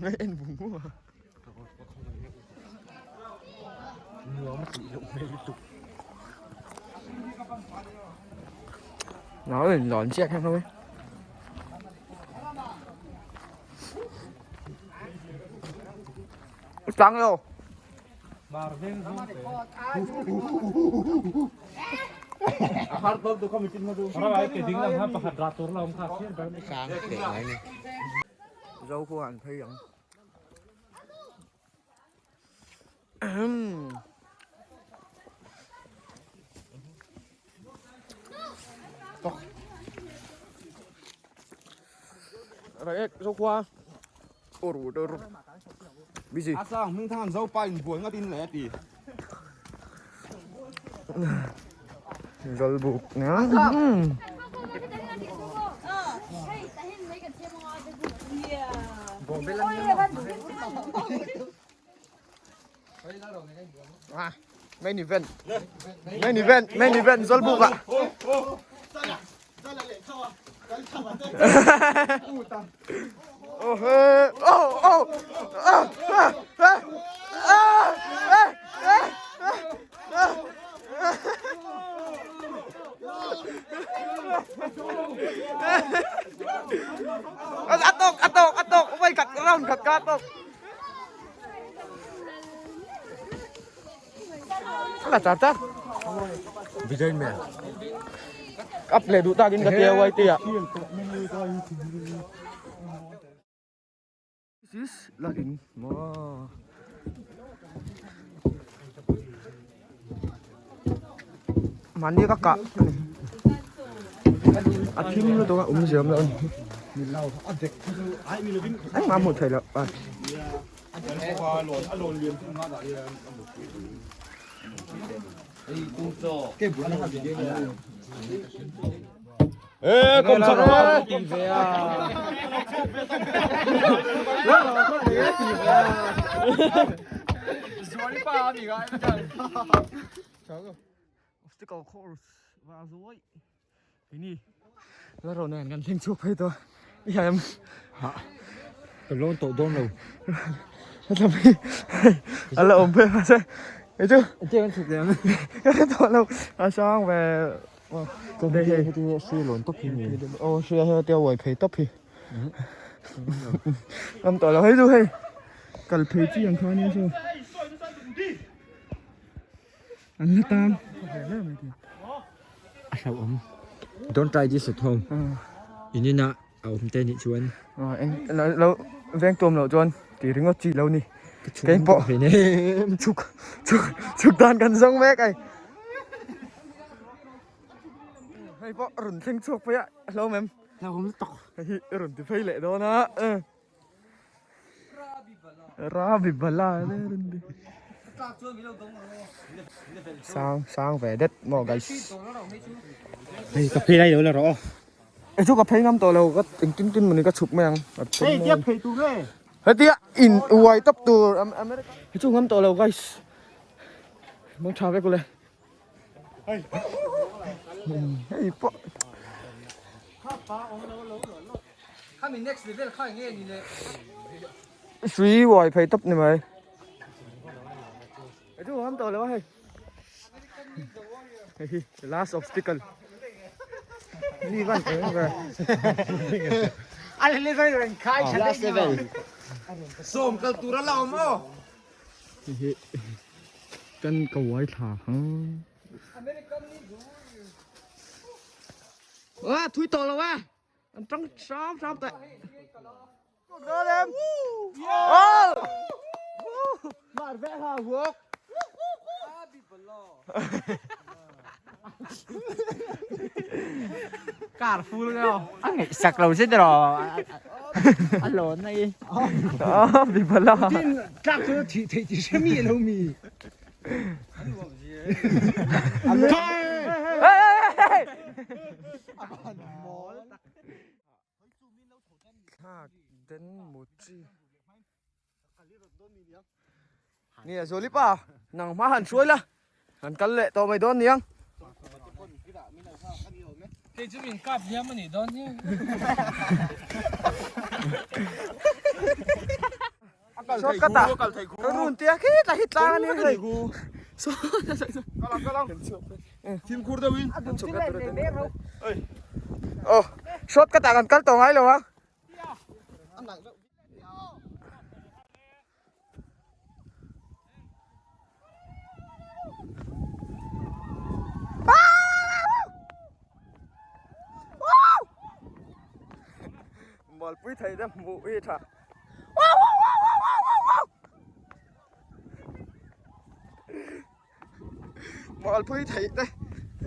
Ngai en vung vung a. Nuam a tih loh hmel lutuk. Nó in lon chiak hang thôi. Tlang lo. Dâu khu hàn phi ang. Right, dâu khoa. Ồ, rồi, rồi. Busy. A sang hming thang zo pa in buai ngat in le ti. Zawlbuk nia. À, main event. Main event, main event Zawlbuk ah. Oh he, oh oh. Ah ah ah. Ah ah ah. A tawk a tawk a tawk vai khat round khat ka tawk. La char char. Vijay me. Up leh duh takin ka tia YT ah. This is la in maw. Mahni ka kah a thim lutuk a awmzia awm loh a ni. Engmah a hmuh theih loh a. Ê, công chặt quá. Obstacle course va zuai ini la rawn an kan thleng chhuak phei tawh i hiam ha ka lawn tawh dawn lo a la awm phei mahse hei chu tia kan chhuk leh ang ka tawh lo a sang ve hei hei heti hri lawn tawp hi ni aw hria hei tia uai phei tawp hi awm tawh lo hei chu hei kal phei chi ang kha ania saw An la tan. A hlauhawm. Don't try this at home. In inah a awm te nih chuan. Eng lo veng tuam loh chuan ti ringawt chi lo ni. Kei pawh chhuk chhuk chhuk dan kan zawng mek ai. Hei pawh rawn thleng chhuak phei a hlauhawm em? Hlauhawm lutuk. Hei hi rawn ti phei leh dawn a. Rabi bala sang sang ve det maw guys hei ka phei lai lo la rawh e chu ka phei ngam tawh lo ka engtin tin mawni ka chhuk mai ang hei tia phei tur e hetia in uai tawp tur America he chu ngam tawh lo guys mang tha vek ule hei hei pawh Khami next level kha enge ni le? Sui uai phei tawp ni mai. Hei chu awm tawh lo a hei. Hei hi the last obstacle. Ni van eng ve. A level reng khai tha Last level. Sawm kal tur a la awm aw. Hei hi kan ka uai thla ang. Wa thui tawh lo e. An tang hram hram teh. Dawn em. Oh! Mar ve ha huok. Car full leo. A ngaih sak lo che tiraw. A lawn mai. Ah, bi bala. Tin tlak chu thih theih ti hre mi lo mi. Nia Zuali pa nang hma han hruai la han kal leh tawh mai dawn niang. Kei chu min kap hliam a nih dawn hi. Shortcut ah ka run tia khi tlai hi tlang ani hei. Fimkhur deuh in. Aw shortcut ah kan kal tawh ngai lo a. Mualpui thei te hmuh hi tha. Mualpui thei te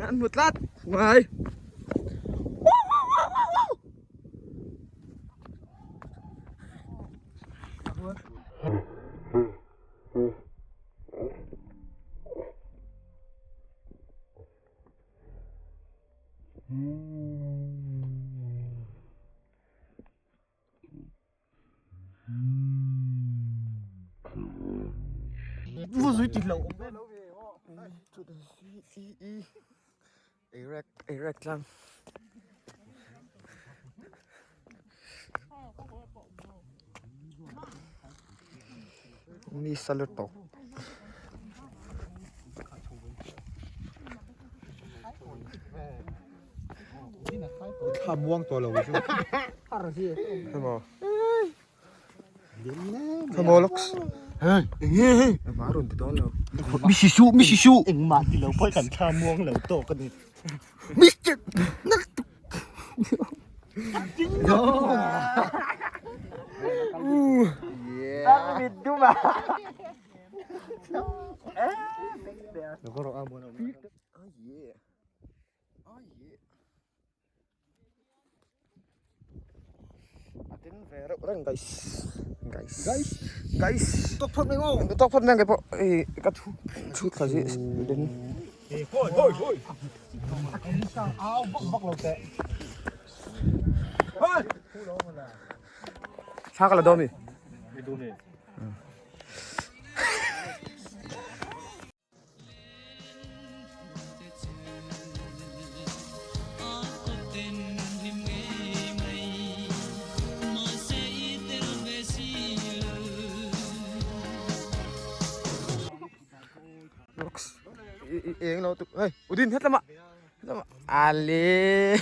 an hmu tlat mai. Iraq tlang. Ni salut tawk. Thla muang tawh lo chu. Hemo. Hemo looks. Hey, enge hei? Ma run ti dawn lo. Mi si su, mi si su. Engmah ti lo pawh kan thla muang lo tawk a ni. Mister. A tin ve reuh reng guys guys guys guys tok phawt mai maw tok phawt mai ang keipawh hei ka thu thu thla zih den thla ka la dawn mi. Eng lo tuk hei udin het lama lama ale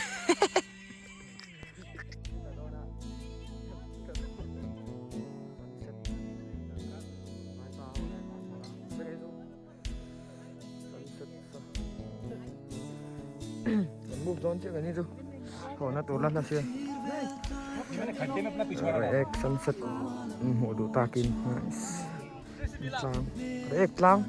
Kan move dawn chiah kan ni chu haw tur la hla sia Reiek sunset hmuh duh takin nice tlang Reiek tlang.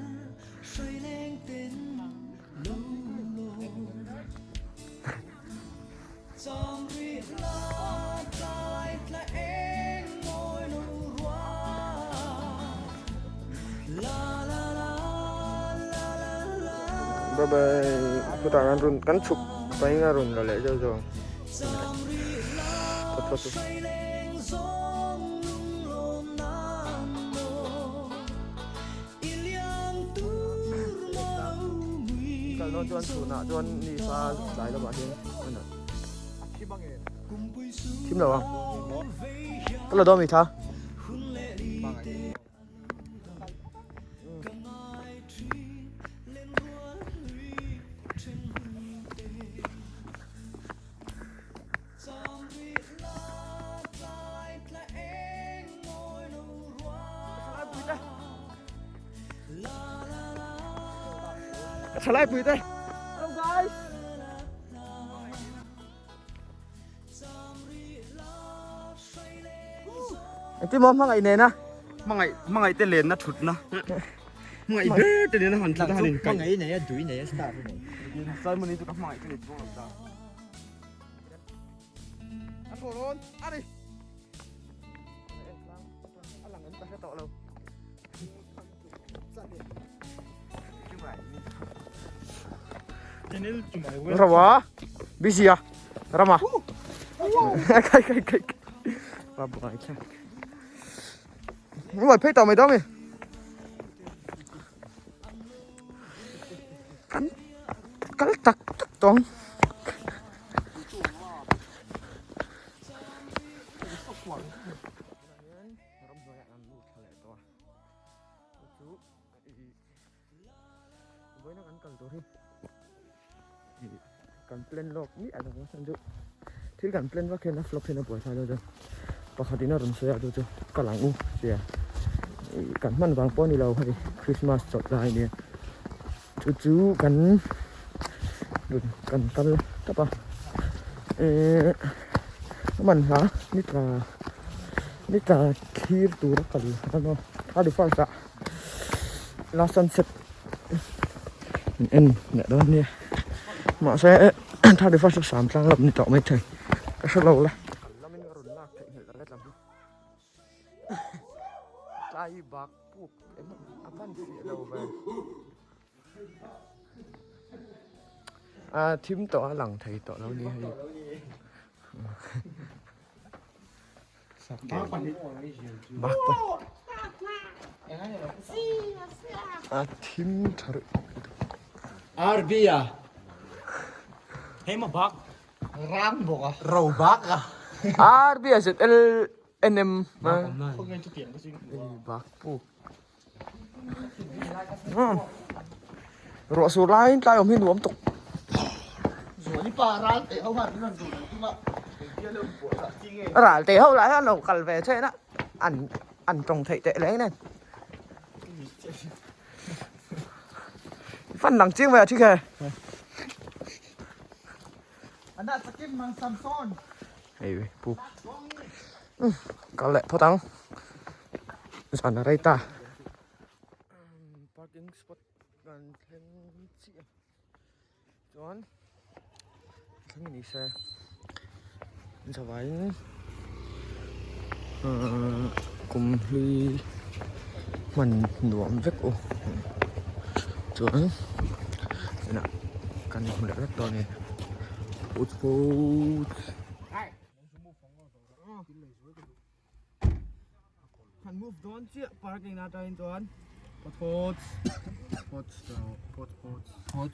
Bye bye khutah kan rawn kan chhuk pahin a rawn la leh zeuh zeuh ang phawt phawt chu. Kal dawn chuan chhunah chuan ni sa tlai lamah hian thim lo ang ka la dawn mi tha. Ka thalai pui te. Hello guys. Engtin maw hmangaih nena? Hmangaih hmangaih te lenna thutna. Hmangaih ber te nena han thutna han in kaih. Hmangaih nei a dui nei a star nei. Simon hi chu ka hmangaih ka ni chuang lo ta. A thaw rawn a ni. A lang em ka hre tawh lo. Rawa busy a Rama kai kai kai ba buai kha Đúng rồi, phê tàu mày đó mày. Cắn cắn tak tak tawng. Ramhnuaiah an lut thla leh tawh a. Chu i vawiina kan kal tur hi i kan plan lawk mi a lo chuan chu thil kan plan vak hian a flop hian a buai thlai lo chuan pakhat in a rawn sawi a chu chu kal ang u tia i kan hman vang pawh a ni lo hei Christmas chawlh lai a nia chu chu kan kan kal tawp a ehh a man hla ni tla ni tla thlir tur a kal a ni 31 ah la sunset in en leh dawn nia mahse 31 a sam tlang lam ni tawh maithei ka hre lo la. Tlai bak puk a van fiah lo ve. A thim tawh a lang thei tawh lo ni hei. Bak pahnih. A thim tha reuh. RB-a. Hei maw bak. Rang bawk a. Ro bak a. RB a ZL NM. Bak puk. Ruah sur laiin tlai awm hi nuam tuk. Ral te ho lai hian lo kal ve chen a an an tawng theih teh leng nen. Fan lang chiang ve a thi khe. Hei pu kal leh phawt ang zan a rei ta parking spot kan thleng chiah a chuan thleng ni se zavaiin ahh kum hlui hman nuam vek u chuan inah kan hmu leh vek dawn a ni put put. Kan move dawn chiah parking na atangin chuan pot pot pot pot pot pot.